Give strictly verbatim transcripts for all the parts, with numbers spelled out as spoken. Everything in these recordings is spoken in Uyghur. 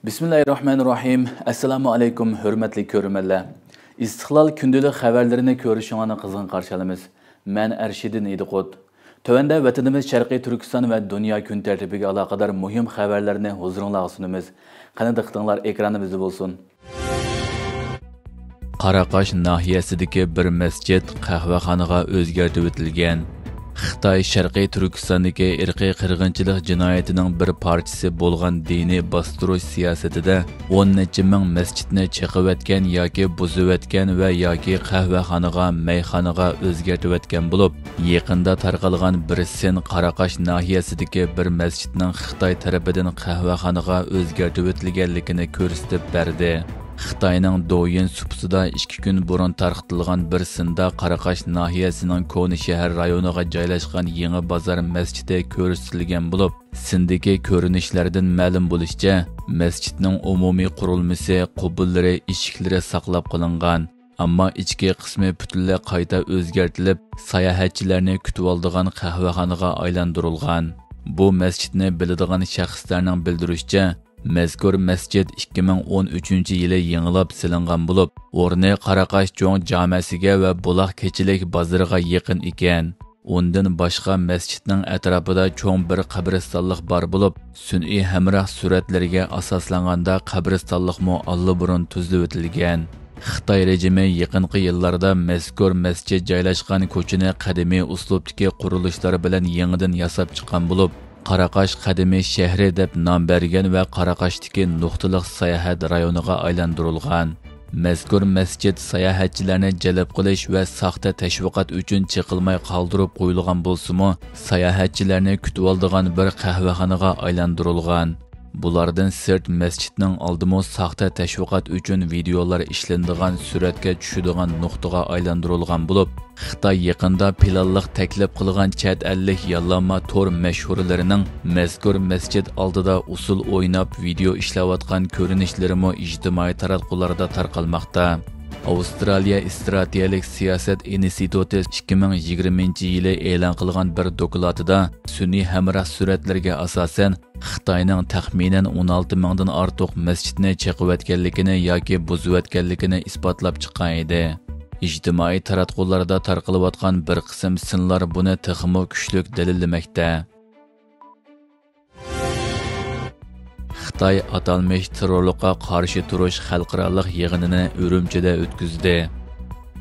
بىسمىللاھىررەھمانىررەھىم. ئەسسالامۇ ئەلەيكۇم، ھۆرمەتلىك كۆرۈرمەنلەر. ئىستىقلال كۈندىلىك خەۋەرلىرىنى كۆرۈشۈڭلارنى قىزغىن قارشى ئالىمىز. مەن ئەرشىدىن ئىدىقۇت. تۆۋەندە ۋەتىنىمىز شەرقىي تۈركىستان ۋە دۇنيا كۈن تەرتىپىگە ئالاقىدار مۇھىم خەۋەرلەرنى ھۇزۇرۇڭلارغا سۇنىمىز. قېنى دىققىتىڭلار ئېكرانىمىزدا بولسۇن. قاراقاش ناھىيەسىدىكى بىر مەسچىت قەھۋەخانىغا ئۆزگەرتىۋېتىلگەن. خىتاي شەرقىي تۈركىستاندىكى ئىرقىي قىرغىنچىلىق جىنايىتىنىڭ بىر پارچىسى بولغان دىنىي باستۇرۇش سىياسىتىدە ئون نەچچە مىڭ مەسچىتنى چېقىۋەتكەن ياكى بۇزۇۋەتكەن ۋە ياكى قەھۋەخانىغا، مەيخانىغا ئۆزگەرتىۋەتكەن بولۇپ، يېقىندا تارقالغان بىر سىن قاراقاش ناھىيەسىدىكى بىر مەسچىتنىڭ خىتاي تەرىپىدىن قەھۋەخانىغا ئۆزگەرتىۋېتىلگەنلىكىنى كۆرسىتىپ بەردى. خىتاينىڭ دويىن سۇپىسىدا ئىككى كۈن بۇرۇن تارقىتىلغان بىر سىندا قاراقاش ناھىيەسىنىڭ كونا شەھەر رايونىغا جايلاشقان يېڭى بازار مەسچىتى كۆرسىتىلگەن بولۇپ، سىندىكى كۆرۈنۈشلەردىن مەلۇم بولۇشىچە، مەسچىتنىڭ ئومۇمىي قۇرۇلمىسى، قۇبۇللىرى، ئىشىكلىرى ساقلاپ قېلىنغان. ئەمما ئىچكى قىسمى پۈتۈنلەي قايتا ئۆزگەرتىلىپ، ساياھەتچىلەرنى كۈتۈۋالىدىغان قەھۋەخانىغا ئايلاندۇرۇلغان. بۇ مەسچىتنى بىلىدىغان شەخسلەرنىڭ بىلدۈرۈشىچە، مەزكۇر مەسچىت ئىككى مىڭ ئون ئۈچىنچى يىلى يېڭىلاپ سېلىنغان بولۇپ، ئورنى قاراقاش چوڭ جامەسىگە ۋە بۇلاق كېچىلىك بازىرىغا يېقىن ئىكەن. ئۇندىن باشقا، مەسچىتنىڭ ئەتراپىدا چوڭ بىر قەبرىستانلىق بار بولۇپ، سۈنئىي ھەمراھ سۈرەتلىرىگە ئاساسلانغاندا، قەبرىستانلىقمۇ ئاللىبۇرۇن تۈزۈۋېتىلگەن. خىتاي رېجىمى يېقىنقى يىللاردا مەزكۇر مەسچىت جايلاشقان كوچىنى قەدىمىي ئۇسلۇبتىكى قۇرۇلۇشلار بىلەن يېڭىدىن ياساپ چىققان بولۇپ، قاراقاش قەدىمىي شەھىرى دەپ نام بەرگەن ۋە قاراقاشتىكى نۇقتىلىق ساياھەت رايونىغا ئايلاندۇرۇلغان. مەزكۇر مەسچىت ساياھەتچىلەرنى جەلپ قىلىش ۋە ساختا تەشۋىقات ئۈچۈن چېقىلماي قالدۇرۇپ قويۇلغان بولسىمۇ، ساياھەتچىلەرنى كۈتۈۋالىدىغان بىر قەھۋەخانىغا ئايلاندۇرۇلغان. بۇلاردىن سىرت، مەسچىتنىڭ ئالدىمۇ ساختا تەشۋىقات ئۈچۈن ۋىدىيولار ئىشلىنىدىغان، سۈرەتكە چۈشىدىغان نۇقتىغا ئايلاندۇرۇلغان بولۇپ، خىتاي يېقىندا پىلانلىق تەكلىپ قىلغان چەت ئەللىك ياللانما تور مەشھۇرلىرىنىڭ مەزكۇر مەسچىت ئالدىدا ئۇسسۇل ئويناپ ۋىدىيو ئىشلەۋاتقان كۆرۈنۈشلىرىمۇ ئىجتىمائىي تاراتقۇلاردا تارقالماقتا. ئاۋسترالىيە ئىستراتېگىيەلىك سىياسەت ئىنستىتۇتى ئىككى مىڭ يىگىرمىنچى يىلى ئېلان قىلغان بىر دوكلاتىدا، سۈنئىي ھەمراھ سۈرەتلەرگە ئاساسەن، خىتاينىڭ تەخمىنەن ئون ئالتە مىڭدىن ئارتۇق مەسچىتنى چېقىۋەتكەنلىكىنى ياكى بۇزۇۋەتكەنلىكىنى ئىسپاتلاپ چىققان ئىدى. ئىجتىمائىي تاراتقۇلاردا تارقىلىۋاتقان بىر قىسىم سىنلار بۇنى تېخىمۇ كۈچلۈك دەلىللىمەكتە. خىتاي ئاتالمىش تېررورلۇققا قارشى تۇرۇش خەلقئارالىق يىغىنىنى ئۈرۈمچىدە ئۆتكۈزدى.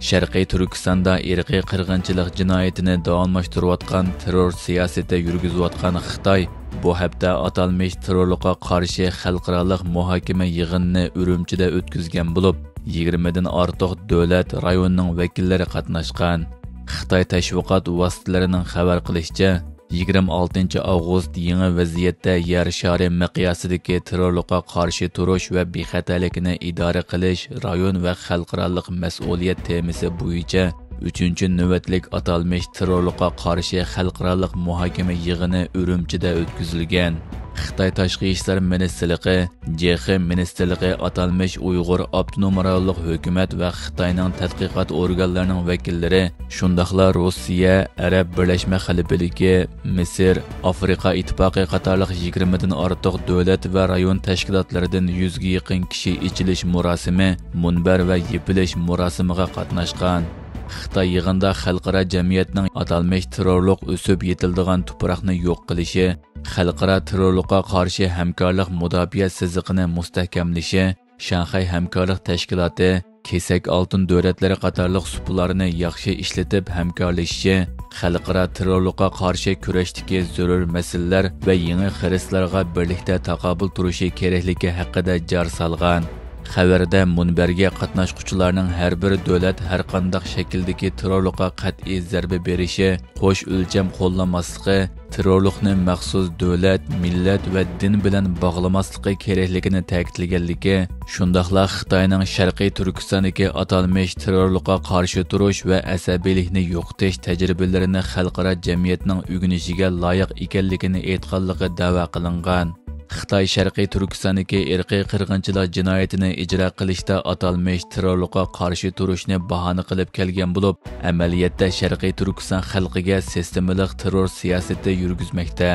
شەرقىي تۈركىستاندا ئىرقىي قىرغىنچىلىق جىنايىتىنى داۋاملاشتۇرۇۋاتقان، تېررور سىياسىتى يۈرگۈزۈۋاتقان خىتاي بۇ ھەپتە ئاتالمىش تېررورلۇققا قارشى خەلقئارالىق مۇھاكىمە يىغىنىنى ئۈرۈمچىدە ئۆتكۈزگەن بولۇپ، يىگىرمىدىن ئارتۇق دۆلەت، رايوننىڭ ۋەكىللىرى قاتناشقان. خىتاي تەشۋىقات ۋاسىتىلىرىنىڭ خەۋەر قىلىشىچە، يىگىرمە ئالتىنچى ئاۋغۇست يېڭى ۋەزىيەتتە يەر شارى مىقياسىدىكى تېررورلۇققا قارشى تۇرۇش ۋە بىخەتەرلىكنى ئىدارە قىلىش رايون ۋە خەلقئارالىق مەسئۇلىيەت تېمىسى بويىچە ئۈچىنچى نۆۋەتلىك ئاتالمىش تېررورلۇققا قارشى خەلقئارالىق مۇھاكىمە يىغىنى ئۈرۈمچىدە ئۆتكۈزۈلگەن. خىتاي تاشقى ئىشلار مىنىستىرلىقى، جېخې مىنىستىرلىقى ئاتالمىش ئۇيغۇر ئاپتونوم رايونلۇق ھۆكۈمەت ۋە خىتاينىڭ تەتقىقات ئورگانلىرىنىڭ ۋەكىللىرى، شۇنداقلا روسىيە، ئەرەب بىرلەشمە خەلىپىلىكى، مىسىر، ئافرىقا ئىتتىپاقى قاتارلىق يىگىرمىدىن ئارتۇق دۆلەت ۋە رايون تەشكىلاتلىرىدىن يۈزگە يېقىن كىشى ئېچىلىش مۇراسىمى، مۇنبەر ۋە يېپىلىش مۇراسىمىغا قاتناشقان. خىتاي يىغىندا خەلقئارا جەمئىيەتنىڭ ئاتالمىش تېررورلۇق ئۆسۈپ يېتىلىدىغان تۇپراقنى يوق قىلىشى، خەلقئارا تېررورلۇققا قارشى ھەمكارلىق مۇداپىئە سىزىقىنى مۇستەھكەملىشى، شاڭخەي ھەمكارلىق تەشكىلاتى، كېسەك ئالتۇن دۆلەتلىرى قاتارلىق سۇپىلارنى ياخشى ئىشلىتىپ ھەمكارلىشىشى، خەلقئارا تېررورلۇققا قارشى كۈرەشتىكى زۆرۈر مەسىلىلەر ۋە يېڭى خىرىسلارغا بىرلىكتە تاقابىل تۇرۇشى كېرەكلىكى ھەققىدە جار سالغان. خەۋەردە مۇنبەرگە قاتناشقۇچىلارنىڭ ھەر بىر دۆلەت ھەرقانداق شەكىلدىكى تېررورلۇققا قەتئىي زەربە بېرىشى، قوش ئۆلچەم قوللىماسلىقى، تېررورلۇقنى مەخسۇس دۆلەت، مىللەت ۋە دىن بىلەن باغلىماسلىقى كېرەكلىكىنى تەكىتلىگەنلىكى، شۇنداقلا خىتاينىڭ شەرقىي تۈركىستاندىكى ئاتالمىش تېررورلۇققا قارشى تۇرۇش ۋە ئەسەبىيلىكنى يوقىتىش تەجرىبىلىرىنى خەلقئارا جەمئىيەتنىڭ ئۆگىنىشىگە لايىق ئىكەنلىكىنى ئېيتقانلىقى دەۋا قىلىنغان. خىتاي شەرقىي تۈركىستاندىكى ئىرقىي قىرغىنچىلىق جىنايىتىنى ئىجرا قىلىشتا ئاتالمىش تېررورلۇققا قارشى تۇرۇشنى باھانە قىلىپ كەلگەن بولۇپ، ئەمەلىيەتتە شەرقىي تۈركىستان خەلقىگە سىستېمىلىق تېررور سىياسىتى يۈرگۈزمەكتە.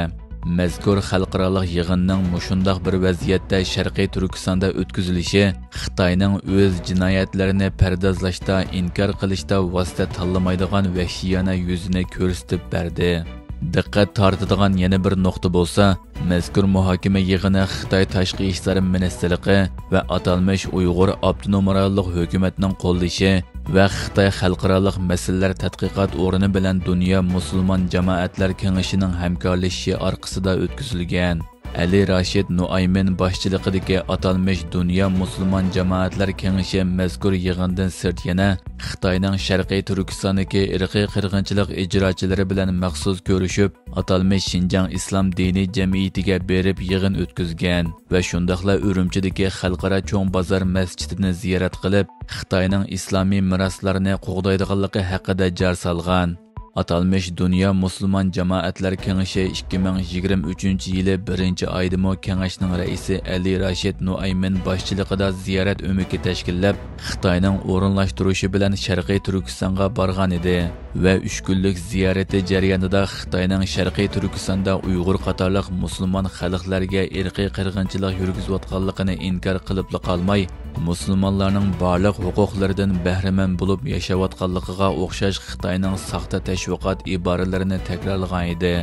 مەزكۇر خەلقئارالىق يىغىننىڭ مۇشۇنداق بىر ۋەزىيەتتە شەرقىي تۈركىستاندا ئۆتكۈزۈلۈشى خىتاينىڭ ئۆز جىنايەتلىرىنى پەردازلاشتا، ئىنكار قىلىشتا ۋاسىتە تاللىمايدىغان ۋەھشىيانە يۈزىنى كۆرسىتىپ بەردى. دىققەت تارتىدىغان يەنە بىر نۇقتا بولسا، مەزكۇر مۇھاكىمە يىغىنى خىتاي تاشقى ئىشلار مىنىستىرلىقى ۋە ئاتالمىش ئۇيغۇر ئاپتونوم رايونلۇق ھۆكۈمەتنىڭ قوللىشى ۋە خىتاي خەلقئارالىق مەسىلىلەر تەتقىقات ئورنى بىلەن دۇنيا مۇسۇلمان جامائەتلەر كېڭىشىنىڭ ھەمكارلىشىشى ئارقىسىدا ئۆتكۈزۈلگەن. ئەلى راشىد نۇئايمىن باشچىلىقىدىكى ئاتالمىش دۇنيا مۇسۇلمان جامائەتلەر كېڭىشى مەزكۇر يىغىندىن سىرت يەنە خىتاينىڭ شەرقىي تۈركىستاندىكى ئىرقىي قىرغىنچىلىق ئىجراچىلىرى بىلەن مەخسۇس كۆرۈشۈپ، ئاتالمىش شىنجاڭ ئىسلام دىنىي جەمئىيىتىگە بېرىپ يىغىن ئۆتكۈزگەن ۋە شۇنداقلا ئۈرۈمچىدىكى خەلقئارا چوڭ بازار مەسچىتىنى زىيارەت قىلىپ، خىتاينىڭ ئىسلامىي مىراسلارنى قوغدايدىغانلىقى ھەققىدە جار سالغان. ئاتالمىش دۇنيا مۇسۇلمان جامائەتلەر كېڭىشى ئىككى مىڭ يىگىرمە ئۈچىنچى يىلى بىرىنچى ئايدىمۇ كېڭەشنىڭ رەئىسى ئەلى راشىد نۇئايمىن باشچىلىقىدا زىيارەت ئۆمىكى تەشكىللەپ، خىتاينىڭ ئورۇنلاشتۇرۇشى بىلەن شەرقىي تۈركىستانغا بارغان ئىدى ۋە ئۈچ كۈنلۈك زىيارىتى جەريانىدا خىتاينىڭ شەرقىي تۈركىستاندا ئۇيغۇر قاتارلىق مۇسۇلمان خەلقلەرگە ئىرقىي قىرغىنچىلىق يۈرگۈزۈۋاتقانلىقىنى ئىنكار قىلىپلا قالماي، مۇسۇلمانلارنىڭ بارلىق ھوقۇقلىرىدىن بەھرىمەن بولۇپ ياشاۋاتقانلىقىغا ئوخشاش خىتاينىڭ ساختا تەشۋىقات ئىبارىلىرىنى تەكرارلىغان ئىدى.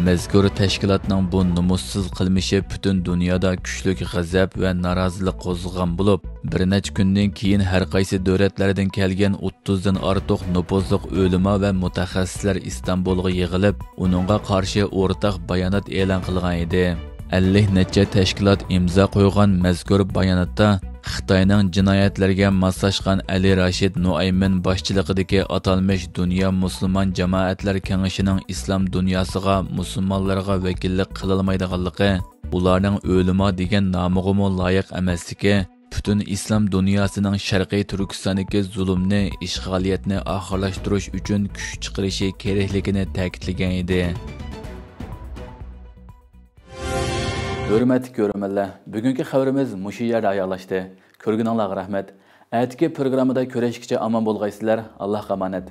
مەزكۇر تەشكىلاتنىڭ بۇ نومۇسسىز قىلمىشى پۈتۈن دۇنيادا كۈچلۈك غەزەپ ۋە نارازىلىق قوزغىغان بولۇپ، بىر نەچچە كۈندىن كېيىن ھەر قايسى دۆلەتلەردىن كەلگەن ئوتتۇزدىن ئارتۇق نوپۇزلۇق ئۆلىما ۋە مۇتەخەسسىسلەر ئىستانبۇلغا يىغىلىپ، ئۇنىڭغا قارشى ئورتاق بايانات ئېلان قىلغان ئىدى. ئەللىك نەچچە تەشكىلات ئىمزا قويغان مەزكۇر باياناتتا خىتاينىڭ جىنايەتلىرىگە ماسلاشقان ئەلى راشىد نۇئايمىن باشچىلىقىدىكى ئاتالمىش دۇنيا مۇسۇلمان جامائەتلەر كېڭىشىنىڭ ئىسلام دۇنياسىغا، مۇسۇلمانلارغا ۋەكىللىك قىلالمايدىغانلىقى، ئۇلارنىڭ ئۆلىما دېگەن نامىغىمۇ لايىق ئەمەسلىكى، پۈتۈن ئىسلام دۇنياسىنىڭ شەرقىي تۈركىستاندىكى زۇلۇمنى، ئىشغالىيەتنى ئاخىرلاشتۇرۇش ئۈچۈن كۈچ چىقىرىشى كېرەكلىكىنى تەكىتلىگەن ئىدى. ھۆرمەتلىك كۆرۈرمەنلەر، بۈگۈنكى خەۋىرىمىز مۇشۇ يەردە ئاياغلاشتى. كۆرگىنىڭلارغا رەھمەت. ئەتىكى پروگراممىدا كۆرۈشكىچە ئامان بولغايسىلەر. ئاللاھقا ئامانەت.